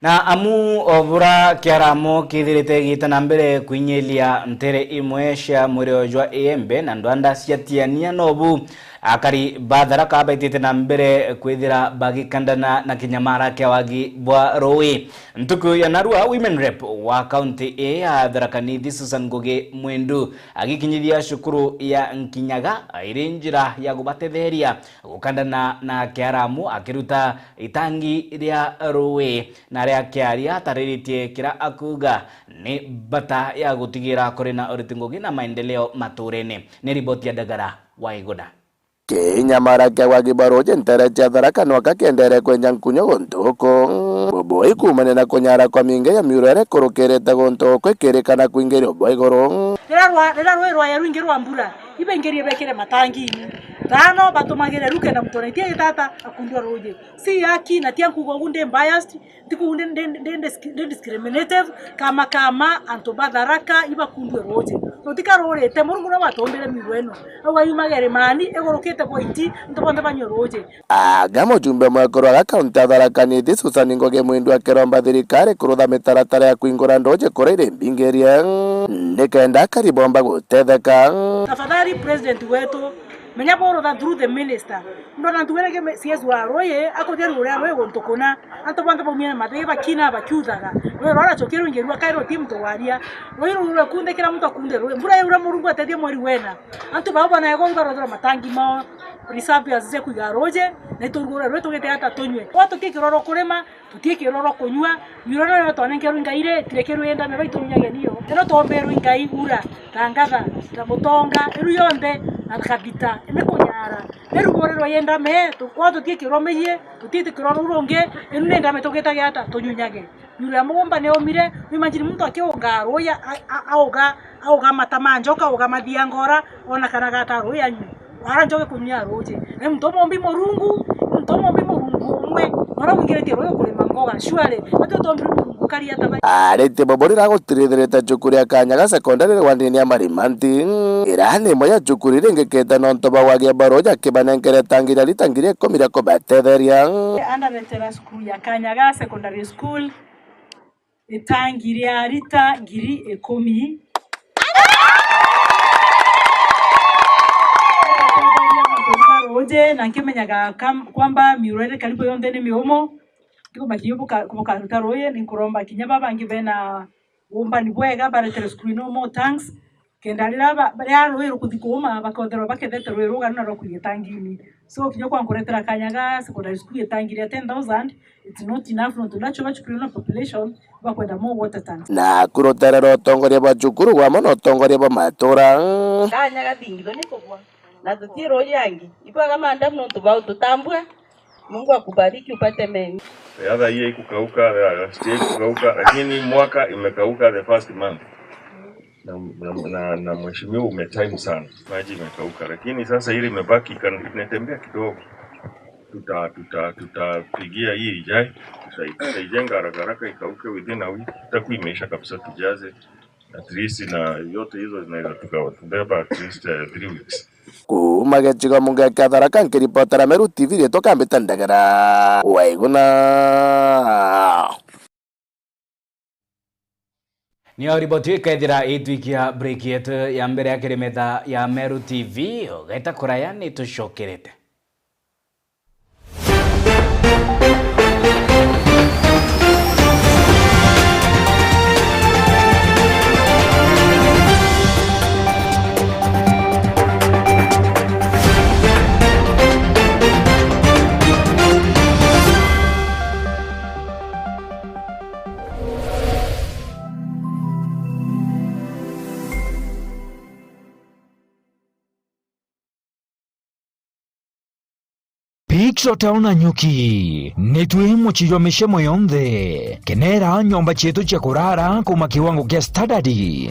Na amu o bura kiaramo kithirite giita na mbere kwinyiria ntere imwe cia mwirio jwa Iembe na ndwanda cia Tiania, nobu akari ba Tharaka baitite na mbere kwithira bagikandana na kinyamara kia wagi bwa ruui. Ntuku ya narua, Women Rep wa kaunti ii ya Tharaka Nithi, Susan Ngugi Mwindu, agikinyithia cukuru ya Nkinyaga iri njira ya kubatetheria gukandana na kiaramu, akiruta itangi ria ruui. Na aria akiaria, atariritie kira akuuga ni bata ya gutigira kuri na uriti ngugi na maendeleo maturene. Ni riboti ya Ndagara wa Iguna. Kinyamara kia wagi bwa ruuji ntere cia Tharaka nwaka kiendere kwenja nkunyo guntu guku. Bubui kuumania na kunyara kwa mingi ya miuro iria ikurukirite guntu guku ikirikana kwingiria ubwa iguru. Riria rwa-, riria ruui rwaya rwingi rwa mbura, ibaingirie bekire matangini. Tano batumagire rukenda muntu ona itia gitata akundua ruuji. Si haki na tia nkuuga ugu ndi biased, Ntiku ndi, ndi, ndi, ndi discri-, ndi discriminative, kama, kama antu ba Tharaka ibakundue ruuji. Rutikarurite, Murungu niwe watumbire miuro ino. Auga yumage irimani, igurukite bwaiti, antu bonthe banyue ruuji. Aga mujumbe mwekuru aga kaunti ya Tharaka Nithi, Susan Ngugi Mwindu, akiromba thirikari kurutha mitaratara ya kwingura nduuji kuria iri mbingirie, nikenda akari bomba gutetheka. Tafadhali, President wetu, Menya borotha through the minister. Ndona ntugerege me-, C S wa Ruuyi, akuthia ruuji ruria ruuji guntu kuna. Antu bonthe baumire na mathigi bakina bakiuthaga. Ruuji rwara choke ruingi rwa kairo ti muntu waria. Ruuji ruu rwekunde kira muntu akunde ruuji. Mbura yaura Murungu atethie mweri wena. Antu bau bana ego ruga rothera matangi mao. Reserve ya zize kuiga ruuji. Na iturugure ruuji tugite ata tunywe. Kwa tukie kiroro kurima. Tutikirorwa kunyua, miuro niyo twanenkerwe i Ngai ri, tirekerwe yenda meba itunyage niyo. Ino twombirwe i Ngai ura, tangatha, ta mutonga, iru yonthe, na kabita, ni kunyara. Ni rugorirwa yenda me, tu-, kwa tutikirwa meyie, tutitikirwa ruu rungi, inu ni ndame tugitage ata, tunyunyage. Miuro ya mugomba ni yomire, imagine muntu akiunga ruuya, a-, a-, auga, auga mata ma njoka, auga mathianga ora, ona kana gata ruuya anyue. Wara njoke kunyia ruuji. Ni muntu umombi Murungu, ni muntu umombi Murungu umwe. Nora wingiritie ruuji kurima ngoga, surely, atwe tombire Murungu kari ata bai. Aritie buburi ra gutirithirite cukuru ya Kanyaga Secondary rwandini ya Marimanti. Ira ni imwe ya cukuru iringikite nontu bwa wagia baruuji akibanenkere tangi ria lita ngiri ikumi ria kubatetheria. Andaretera cukuru ya Kanyaga Secondary School. Itangi ria rita ngiri ikumi. Ruuji, na nkimenyaga kam-, kwamba miuro iri karibu yonthe ni miumu. Ntigomba kinya buka-, bukaruta ruuji, ni nkuromba kinya baba bangi bena umbani bwega baretere cukuru ino more tanks. Kenda riria ba-, riria ruuji rukuthi kuuma, bakethirwa bakethete ruuji ruganu na rwa kuiga itangini. So, kinya kwa nkuretera Kanyaga Secondary School itangi ria ten thousand, it's not enough, nontu ndacho bachukuru na population, bakwenda more water tanks. Na kuruterera utongoria bwa cukuru gwamo na utongoria bwa matura. Kanyaga thingitho ni kubwa. Na tuti ruuji angi. Ibwaga madam nontu bau tutambua. Mungu akubariki upate mengi. The other year ikukauka, the last year ikukauka, lakini mwaka imekauka the first month. Na, na, na, na mheshimiwa umetime sana. Maji imekauka, lakini sasa ile imebaki kan-, inatembea kidogo. Tuta-, tuta-, tutapigia hii ijae. Tutai-, tutaijenga haraka haraka ikauke within a week. Itakuwa imeisha kabisa tujaze. At least na yote hizo zinaweza tukabeba at least, eh, three weeks. Kuuma gicigo munge kia Tharaka, nkiripotera Meru T V, riitwa Kambita Ndegera. Waiguna. Niyo riboti ikethira itwikia break yetu ya mbere ya kiri metha ya Meru T V, ugeta kuraya ni tucokerete. Pixel Town Nanyuki, nitwi mucii jwa micemo yonthe. Kenera nyomba cietu cia kurara kuuma kiwango kia standard,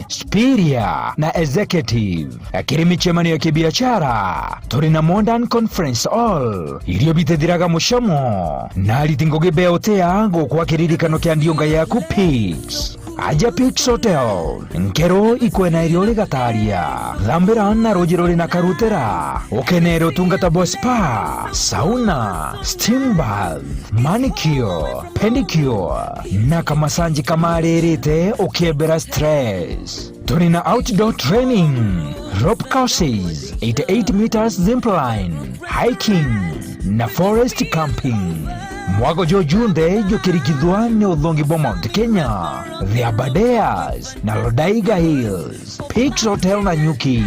superior na executive. Kiri micemanio ya kibiashara, turi na Modern Conference Hall, irio bitithiraga mucemo, na ariti ngugi beotea gukwa kiririkano kia ndiunga yaku Pix. Aja Peaks Hotel, nkero ikwena irio rigataria. Thambira na ruji ruri na karutera. Ukenere utungata bwa spa, sauna, steam bath, manicure, pedicure, na kamasanji kamaririte ukiebera stress. Turi na outdoor training, rope courses, eighty-eight meters zip line, hiking, na forest camping. Mwago jo junthe jukirikithwa ni uthongi bwa Mount Kenya. The Aberdares na Lodaiga Hills. Peaks Hotel Nanyuki.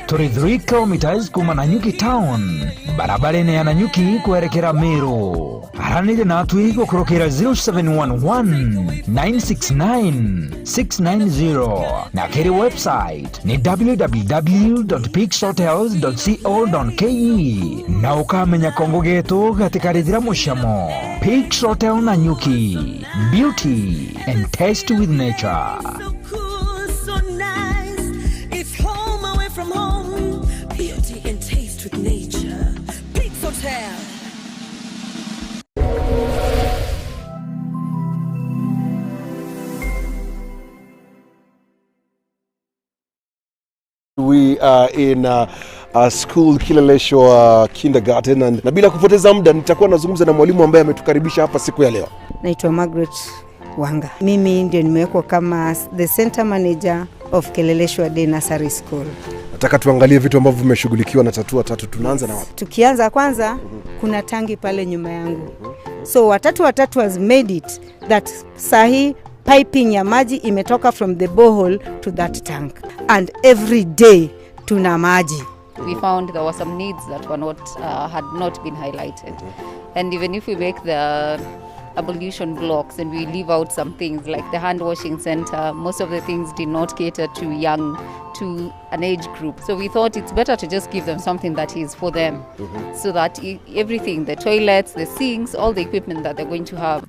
Turi three kilometers kuma Nanyuki town, barabarene ya Nanyuki kwerekera Meru. Aranire natwi gukurukira zero seven one one, nine six nine, six nine zero, na kiri website ni w w w dot peaks hotels dot co dot k e, na ukamenya kongo getu gatikarithira mucamo. Peaks Hotel Nanyuki, beauty and taste with nature. So cool, so nice. It's home away from home. Beauty and taste with nature. Peaks Hotel. We are in a, a school, Kileleshwa Kindergarten, and, na bila kupoteza muda nitakuwa nazungumza na mwalimu ambaye ametukaribisha hapa siku ya leo. Naitwa Margaret Wanga. Mimi ndio nimewekwa kama the center manager of Kileleshwa Day Nursery School. Nataka tuangalie vitu ambavyo vimeshughulikiwa na Tatua Tatu. Tunaanza na wapi? Tukianza kwanza, kuna tangi pale nyuma yangu. So, Watatu Watatu has made it that sahi piping ya maji imetoka from the borehole to that tank. And every day tuna maji. We found there were some needs that were not, uh, had not been highlighted. And even if we make the ablution blocks and we leave out some things like the hand washing center, most of the things did not cater to young, to an age group. So we thought it's better to just give them something that is for them, so that e-, everything, the toilets, the sinks, all the equipment that they're going to have.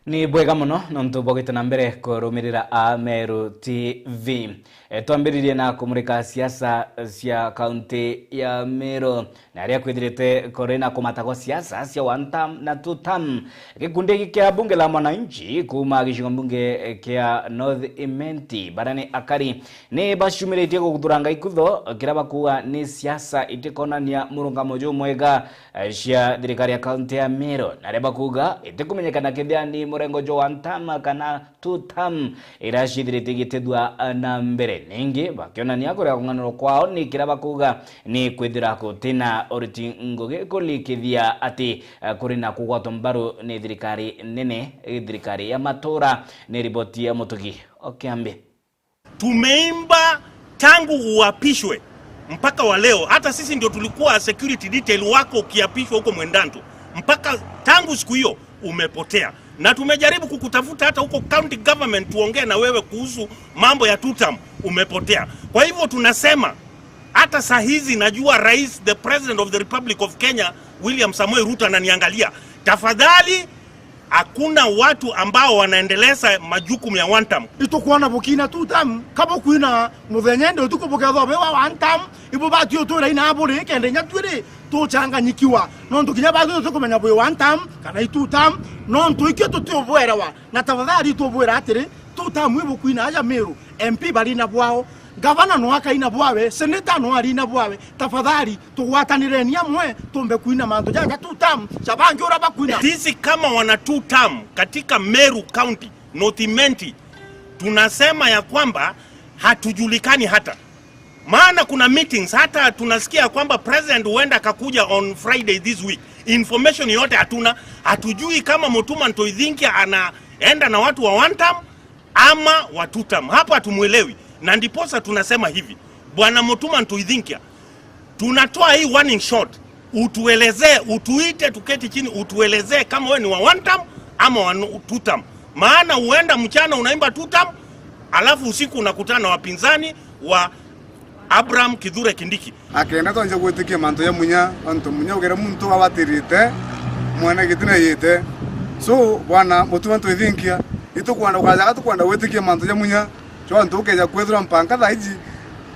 Ni bwega mono nontu bwa gwita na mbere kurumirira Ameru T V. E, twambiririe na kumurika siasa cia kaunti ya Meru, na aria kwithirite kuri na kumata gwa siasa cia one term na two term. Gikundi giki kia bunge la mwananchi kuuma gicigo mbunge kia North Imenti, barani Akari, ni bacumiritie guthuranga ikutho kiria bakuuga ni siasa itikonania murungamo jumwega, eh, cia thirikari ya kaunti ya Meru, na aria bakuuga itikumenyekana kethira ni murengo jwa one term kana two term iria cithirite igitethua na mbere. Ningi bakionania kurega kung'anurwa kwao ni kiria bakuuga ni kwithira gutina uriti ngugi kurikithia ati, eh, kuri na kugwatwa mbaru ni thirikari nene, eh, thirikari ya matura. Ni riboti ya Mutugi o Kiambi. Tumeimba tangu uapishwe mpaka wa leo. Hata sisi ndio tulikuwa security detail wako ukiapishwa huko Mwendantu. Mpaka tangu siku hiyo umepotea. Na tumejaribu kukutafuta hata huko county government tuongee na wewe kuhusu mambo ya two term, umepotea. Kwa hivyo tunasema, hata saa hizi najua Rais, the President of the Republic of Kenya, William Samoei Ruto ananiangalia. Tafadhali, hakuna watu ambao wanaendeleza majukumu ya one term. Itukwona bukina two term, ka bukwina muthenya indi utuku bukethwa bwi wa one term, ibu bati utura ina buri kenda inya twiri tuchanganyikiwa. Nontu kinya batu tukumenya bwi one term kana i two term, nontu ikio tutiubwerewa. Na tafadhali tubwira atiri, two term ibukwina aja Meru, M P bari na bwao, gavana no akaina bwawe, senator no ari na bwawe. Tafadhali, tugwatanireni amwe, tumbe kwina mantu jaja two term, ja bangi uria bakwina. Sisi kama wana two term katika Meru County, North Imenti, tunasema ya kwamba hatujulikani hata. Maana kuna meetings, hata tunasikia kwamba president huenda akakuja on Friday this week. Information yote hatuna, hatujui kama Mutuma Ntoithinkia anaenda na watu wa one term ama wa two term. Hapo hatumuelewi. Na ndiposa tunasema hivi, Bwana Mutuma Ntoithinkia, Tunatoa hii warning shot, utuelezee, utuite, tuketi chini, utuelezee kama wewe ni wa one term ama wa no-, two term. Maana huenda mchana unaimba two term, alafu usiku unakutana na wapinzani wa Abraham Kithure Kindiki. Akenda twanje gwitikia mantu ja munya, ontu munya ugere muntu abatirite mwene giti na yite. So, bwana Mutuma Ntoithinkia, itukwenda ukajaga, tukwenda gwitikia mantu ja munya, cho ontu ukeja kwithirwa mpaka thaa iji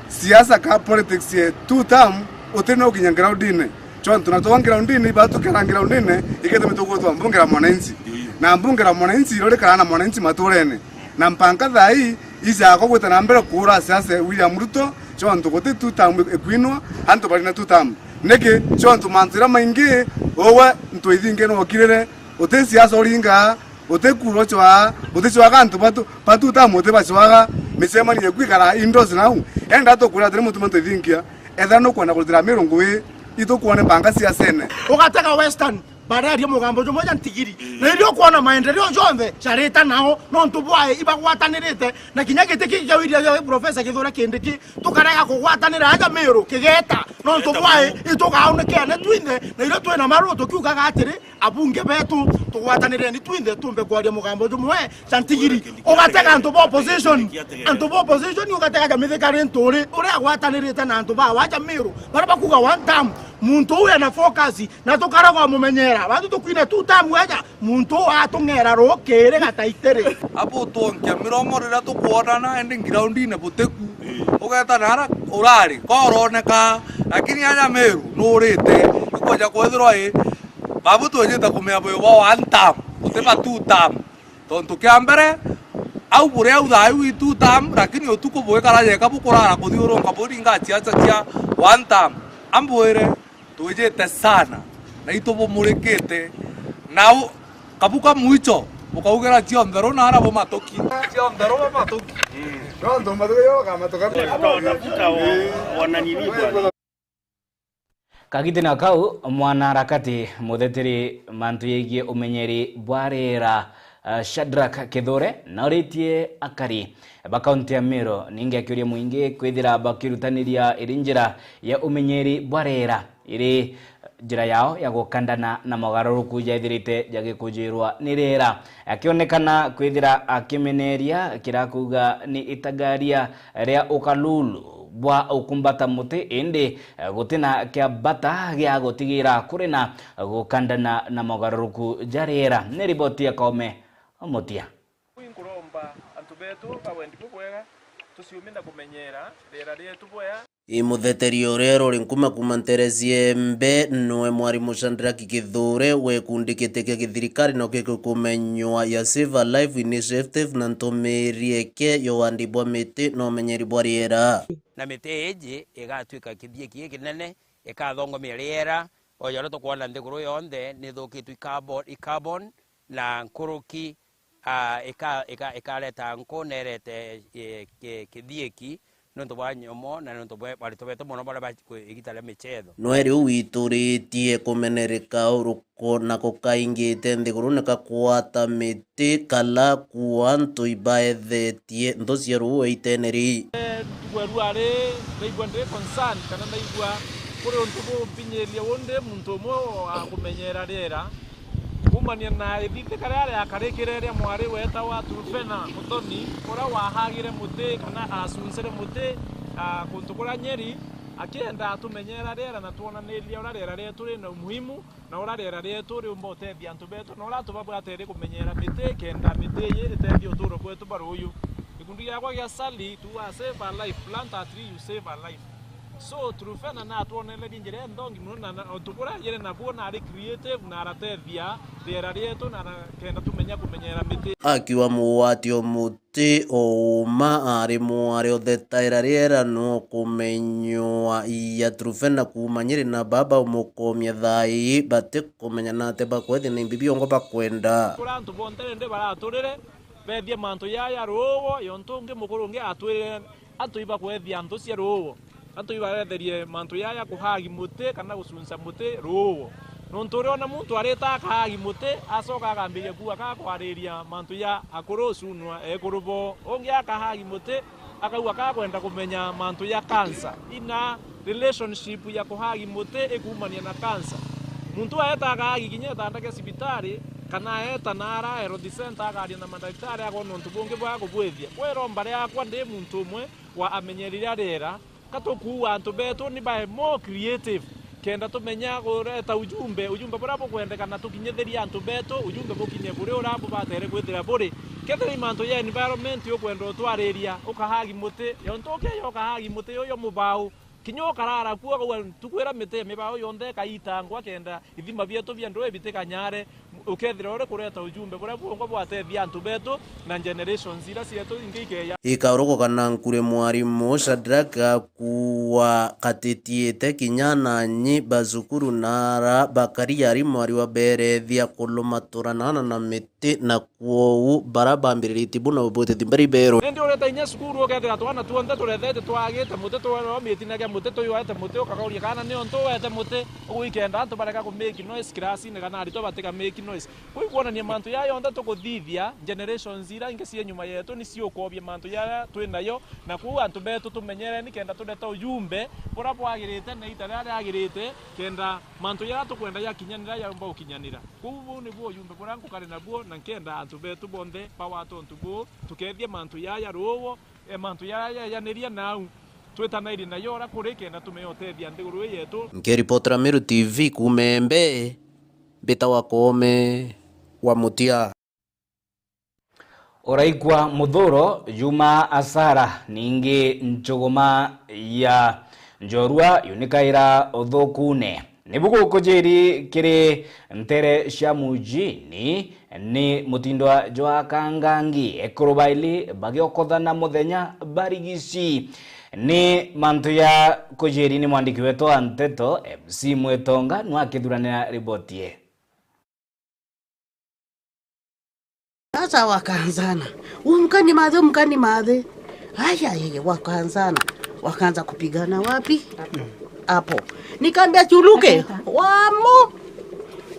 siasa ka politics ye two term, uti no kinya groundine. Cho ontu na twa groundine, iba tukera groundine, ikete mitu gwitwa mbunge la mwananchi. Na mbunge la mwananchi, iro rikara na mwananchi maturene. Na mpaka thaa ii, ijako gwita na mbere kuura siasa William Ruto, cho ontu guti two term ikwinwa, antu bari na two term. Niki? Cho ontu mantu jaria maingi, uwe Ntoithinkia nwokirire, uti siasa uringaa, uti kura uchwaa, uticwaga antu batu, batu tamu uti bacwaga, micemanio yeku ikara indoors nau. Enda tukwira atiri Mutuma Ntoithinkia, ethira nukwenda kurutira Miru ngui, itukwone mpaka siasene. Ugatega Western, bararia mugambo jumwe ja ntigiri. Na irio ukwona maendeleo jonthe jarita nao, nontu bwae ibagwatanirite, na kinya giti kiki kia William, kia Professor Kithure Kindiki, tukarega kugwatanira aja Miru kigeta, nontu bwae itugaunikeane twinthe, na irio twina maru tukiugaga atiri, abunge betu, tugwatanireni twinthe tumbe kwaria mugambo jumwe ja ntigiri. Ugatega antu ba opposition, antu ba opposition ugatega ja Mithika Linturi, uria agwatanirite na antu ba waja Miru, baria bakuga one term, muntu uu ena focus, na tukaroga umumenyera. Bantu tukwina two term aja, muntu uu atung'era rukiri gataitiri. Abu twonkia miromo riria tukwonana, indi groundine butiku. Ugeta nara urari, ko uroneka, lakini aja Miru nurite, ikweja kwithirwa i, babu twijite kumenya bwi bwa one term, guti ba two term. Tontu kia mbere, au buri au thaa iu i two term, lakini utuku bwikara jeka bukurara kuthiurunka buringa ciaca cia one term. Ambwire, twijite sana, na itubumurikite, na u-, kabu ka mwicho, bukaugira cionthe ru nara bumatuki. Cionthe ru bumatuki. Cionthe matuki yo kamatuka. Kagitene kau, mwanaharakati mutheteri mantu yegie umenyeri bwa riera, eh, Shadrack Kithure, nauritie akari ba kaunti ya Meru, ningi akiuria muingi kwithira bakirutaniria iri njira ya umenyeri bwa riera iri njira yao ya gukandana na mogaruruku jaithirite jagikujirwa ni riera. Akionekana kwithira akimeneria kira kuuga ni itagaria ria ukalulu bwa ukumbata muti, indi, eh, gutina kia bata gia gutigira kuri na gukandana na mogaruruku ja riera. Ni riboti ya Kaome Omotia. Inkuromba antu betu ba wendi bubwega, tuciume na kumenyera riera rietu bwea. I mutheteria uria ruri nkuma kuma ntere ciembe, noe mwarimu Shadrack Kithure, we gikundi giti kia githirikari no gikumenywa ya Save a Life Initiative, na ntumiri eke yo wandi bwa miti na umenyeri bwa riera. Na miti iji igatuika kithii kiinene, ikathongomia riera, o ja uria tukwona nthiguru yonthe nithukitwe i carbon, i carbon, na nkuruki, ah, ika-, ika-, ikareta nku na irete, eh, ki-, kithiiki niuntu bwa nyomo na niuntu bwa aritwa betu mono baria ba-, kwi-, igita ria michetho. Nweri uu wituritie kumenereka uruko na kukaingite nthiguru ni kakwata miti kala kuo antu ibaethetie nthi cia ruuo itene rii. Eh, ntuku ya ruari, ndaigua ndi concern kana ndaigua kuri untu bumpinyiria undi muntu umwe wa kumenyera riera. Kuumania na ithithika riria riakarikire ria mwari weetawa Trufena Muthoni, uria wahagire muti kana aacuncire muti, aa, kuntu kuria Nyeri, akienda atumenyera riera na twonaniria uria riera rietu rina umuhimu, na uria riera rietu riumba utethia antu betu, na uria tubabwateri kumenyera miti, kenda miti iji itethie uturo bwetu bwa ruuyu. Gikundi giakwa gia Sally, tuugaa save a life, plant a tree, you save a life. So, Trufena natwonererie njira inthongi mono, na, na untu buria yari nabuo nari creative na aratethia riera rietu na ara-, kenda tumenya kumenyera miti. Akiuga mugwati o muti o uma ari mwari uthetaira riera no kumenywa ya Trufena kuuma Nyeri na baba umukomia thaa ii batikumenya nate bakwethia na imbi biongo bakwenda. Kuri antu bonthe rindi baraturire, bethie mantu jaa ja ruuo, yontu ungi mukuru ungi atwirire, antu ibakwethia nthi cia ruuo, antu ibaretherie mantu jaa ja kuhagi muti kana gucunca muti ruuo. Nontu uriona muntu arita akahagi muti, acoka akambiria kuuga ka kwariria mantu ja akuru ucunwa ekuru bo. Ungi akahagi muti, Akauga kakwenda kumenya mantu ya cancer, ina relationship ya kuhagi muti ikumania na cancer. Muntu aeta akahagi kinya etanda kia cibitari, kana aeta na ara health center akaria na mandagitari akona untu bungi bwa kubwithia. Kwiromba riakwa ndi muntu umwe wa amenyeri ria riera, ka tukuua antu betu ni bae more creative, kenda tumenya kureta ujumbe, ujumbe buria bukwendekana tukinyithirie antu betu, ujumbe bukinye kuri uria bubatere kwithira buri. Kethira i mantu ya environment ukwenda utwariria, ukahagi muti, yontu ukeya ukahagi muti uyo mubau, kinya ukarara kuo, akauga, tukwira miti, mibau yonthe ikaitangwa kenda ithima bietu bia ndui bitikanyare. Ukethira uri kureta ujumbe buria bwongwa bwatethia antu betu na generations iria cietu ingi ikeya. Ikaurugukana nkuri mwarimu Shadrack akuwa katitiite kinya na nyi ba cukuru na ara bakari arimu ariwa berethia kulumaturana na miti na kwou bara bambiriritie buna ubuteti mbere iberu. Indi ureta inya cukuru ukethira twana tuonthe turethete twagite muti twaromiti na kia muti tuyuete muti ukakauria kana niontu uete muti ugwikenda antu bareka ku make noise class-ini kana aritwa batika make noise. Kwi kwonania mantu jaa jonthe tukuthithia, generations iria ingi cie nyuma yetu ni ciukobia mantu jaria twi nayo, na kwou antu betu tumenyereni kenda tureta ujumbe buria bwagirite na ita riria riagirite, kenda mantu jaria tukwenda jakinyanira jaumba gukinyanira. Kwou buu nibuo ujumbe buria ngukari nabuo, na nkenda antu betu bonthe bawa tontu buu, tukethie mantu jaja ruuo, e, mantu jaja jajaniria nau twitanairi nayo uria kuri kenda tumenya utethia nthiguru ii yetu. Nkiripotera Meru T V kuuma Embe, mbitawa Koome wa Mutia. Uraigua muthuro juma asara, ningi njuguma ya njorua yunikaira uthukune. Nibu gukujiri kiri ntere cia mujini, ni mutindwa jwa kangangi, ekuru baili bagiokothana muthenya barigici. Ni mantu ya kujiri ni mwandiki wetu wa nteto, M C Mwetonga, nwa akithuranira riboti ye. Sasa wakaanzana, "Umkani madhe, umkani madhe." Aya, yeye wakaanzana, wakaanza kupigana wapi? Hapo. Nikaambia, "Chuluke, wamo."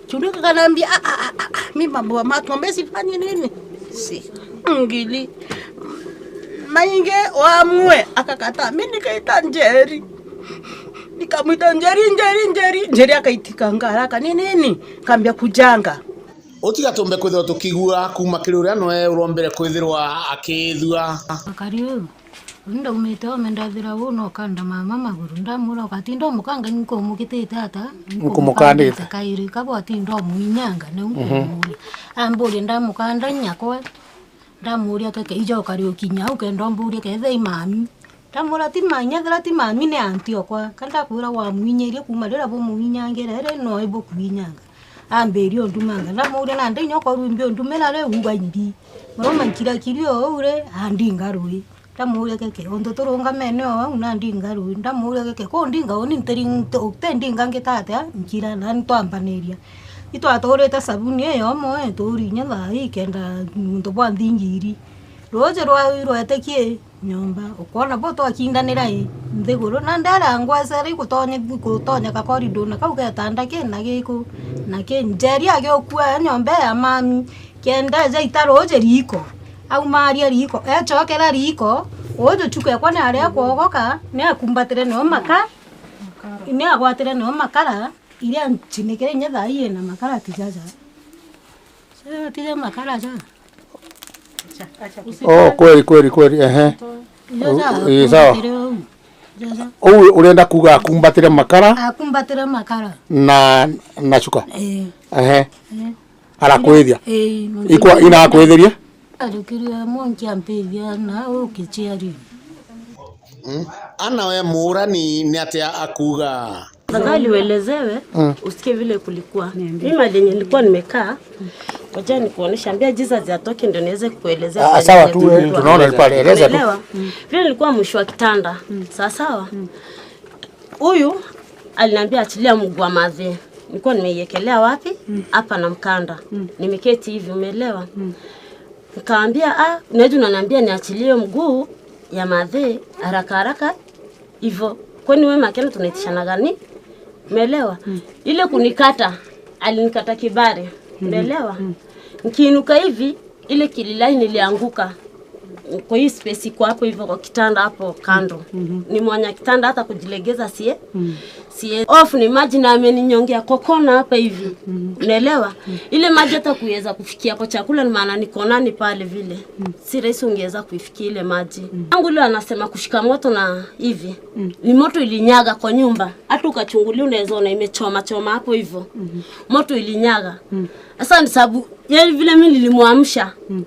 Chuluke kanaambia, "Ah, ah, ah, ah, ah, mi mambo ya matombe sifanyi nini? Si ngili." Mainge wamue, akakataa. Mi nikaita Njeri. Nikamwita, "Njeri, Njeri, Njeri." Njeri akaitikanga haraka, "Ni nini?" Kaambia, "Kujanga." Utiga tumbe kwithirwa tukigua kuuma kiri uria noe urombere kwithirwa akithua. Akari uyu, uni ndaumite ome ndethira uu no kanda mama maguru, ndamwira ugatinda umukanga nkumukitite ata? Nkumukandite kairi, kaba watinda umuinyanga, niu nkumuria. Amburia ndamukanda inyakwe, ndamuria keke ija ukari ukinya au kenda umburie kethira i mami. Ndamwira, "Ti mami, ethira ti mami ni anti okwa." Ka ndakwira wamwinyirie kuuma riria bumuinyangire ri, no ibukuinyanga. Ambiria undumanga. Ndamuria, "Nandi inya ukorwa imbi undumira ri, uga imbi." Muroma nkirakiri o uu ri, andinga rui. Ndamuria, "Keke, untu turungamene o au, nandinga rui." Ndamuria, "Keke, kundinga uni ntiri, nti-, utindinga ngita atia?" Nkira, na ntwambaniria. Itwaturite sabuni iyo umwe, turi inya thaa ii kenda untu bwa nthingi iri. Ruuji rwau rwete ki? Nyomba. Ukwona bo twakindanira i nthiguru, na ndera ngwecera igutonya, gutonyeka koridona kau getanda ki na giku na ki. Njeri agiukua nyomba ya mami, kenda eja ita ruuji riiko, aumaria riiko, ecokera riiko, uju chuku ekwa ni aria kwogoka, ni akumbatire nio maka, ni agwatire nio makara, iria nchinikire inya thaa ii ina makara tijaja. Sasa tija makara ja. Oh, kweli, kweli, kweli, ehe. Iyo ja, eh, sawa. Akumbatiire uu. Ja, ja. Uu urenda kuuga akumbatire makara? Akumbatire makara. Na, na chuka? Eh. Ehe. Eh. Arakwithia? Eh, ikwa ina akwithirie? Arikirie mwanki ampithia na ukichiari. Mm. Ana we Murani ni atia akuuga? Tafadhali uelezewe, mm, usikie vile kulikuwa. Mimi mahali yenye nilikuwa nimekaa, ngoja nikuoneshe, ambia Jesus atoke ndio niweze kukuelezea. Ah, vile sawa tu, eh, kulikuwa. Tunaona ni pale, eleza tu. Unaelewa? Mm. Vile nilikuwa mwisho wa kitanda. Mm. Sawa sawa? Mm. Huyu aliniambia, "Achilia mguu wa madhe." Nilikuwa nimeiekelea wapi? Mm. Hapa na mkanda. Mm. Nimeketi hivi, umeelewa? Mm. Nikaambia, "Ah, unajua unaniambia niachilie mguu ya madhe haraka haraka hivyo. Kwani wewe Makena tunaitishana gani?" Umeelewa? Mm. Ile kunikata, alinikata kibare. Mm. Umeelewa? Mm. Nikiinuka hivi, ile kililai nilianguka. Kwa hii space iko hapo hivyo kwa kitanda hapo kando. Mhm. Ni mwanya kitanda hata kujilegeza sie. Mm. Sie. Off ni maji na ameninyongea kwa kona hapa hivi. Mhm. Unaelewa? Mm. Ile maji hata kuweza kufikia kwa chakula ni maana niko nani pale vile. Mm. Si rahisi ungeweza kuifikia ile maji. Mm. Tangu ile anasema kushika moto na hivi. Mm. Ni moto ilinyaga kwa nyumba. Hata ukachungulia unaweza ona imechoma choma hapo hivyo. Mhm. Moto ilinyaga. Mm. Sasa ni sababu, yani vile mimi nilimwamsha. Mm.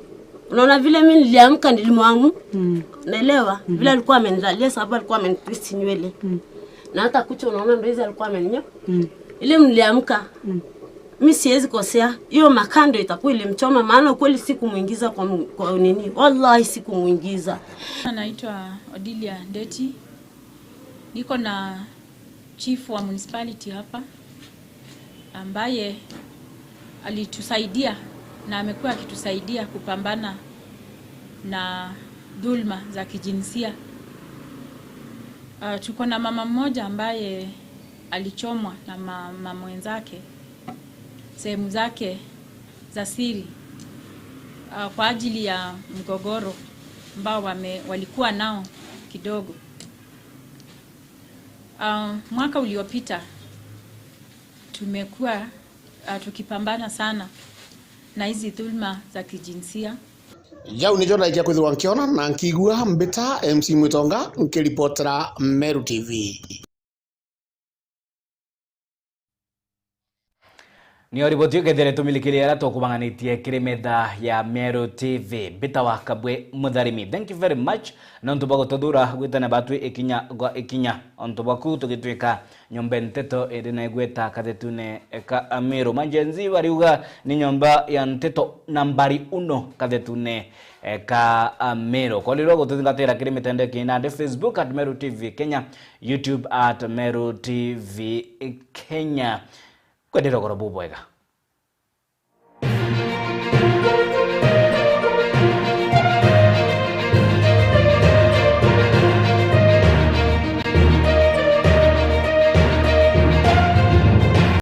Unaona vile mimi niliamka, nilimwamu. Mm. Naelewa. Mm. Vile alikuwa amenilalia sababu alikuwa amenitwist nywele. Mm. Na hata kucha unaona ndo hizi alikuwa ameninyo. Mm. Ile niliamka. Mm. Mimi siwezi kosea. Hiyo makando itakuwa ilimchoma maana kweli sikumuingiza kwa, mu- kwa nini. Wallahi sikumuingiza. Anaitwa Odilia Ndeti. Niko na chief wa municipality hapa ambaye alitusaidia na amekuwa akitusaidia kupambana na dhulma za kijinsia. Ah, tuko na mama mmoja ambaye alichomwa na mama mwenzake sehemu zake za siri, ah, kwa ajili ya mgogoro ambao wame- walikuwa nao kidogo. Ah, mwaka uliopita tumekuwa, ah, tukipambana sana na hizi dhulma za kijinsia. Jau nijo ndaikia kwithirwa nkiona na nkigua mbita M C Mwitonga nkiripotera Meru T V. Niyo riboti yu kethire tumilikiria aria tukubang'anitie kiri metha ya Meru T V. Mbita wa Kabwe Mutharimi. Thank you very much. Nontu bwa gututhura gwitana batwi ikinya gwa ikinya. Ontu bwaku tugitwika nyomba nteto iri na igweta kathetune ka Amiru. Majenzi bariuga ni nyomba ya nteto nambari uno kathetune ka Amiru. Korirwo gututhingatira kiri mitandao ya kinandi, Facebook at Meru T V Kenya, YouTube at Meru T V Kenya. Kwendera ugoro bubwega.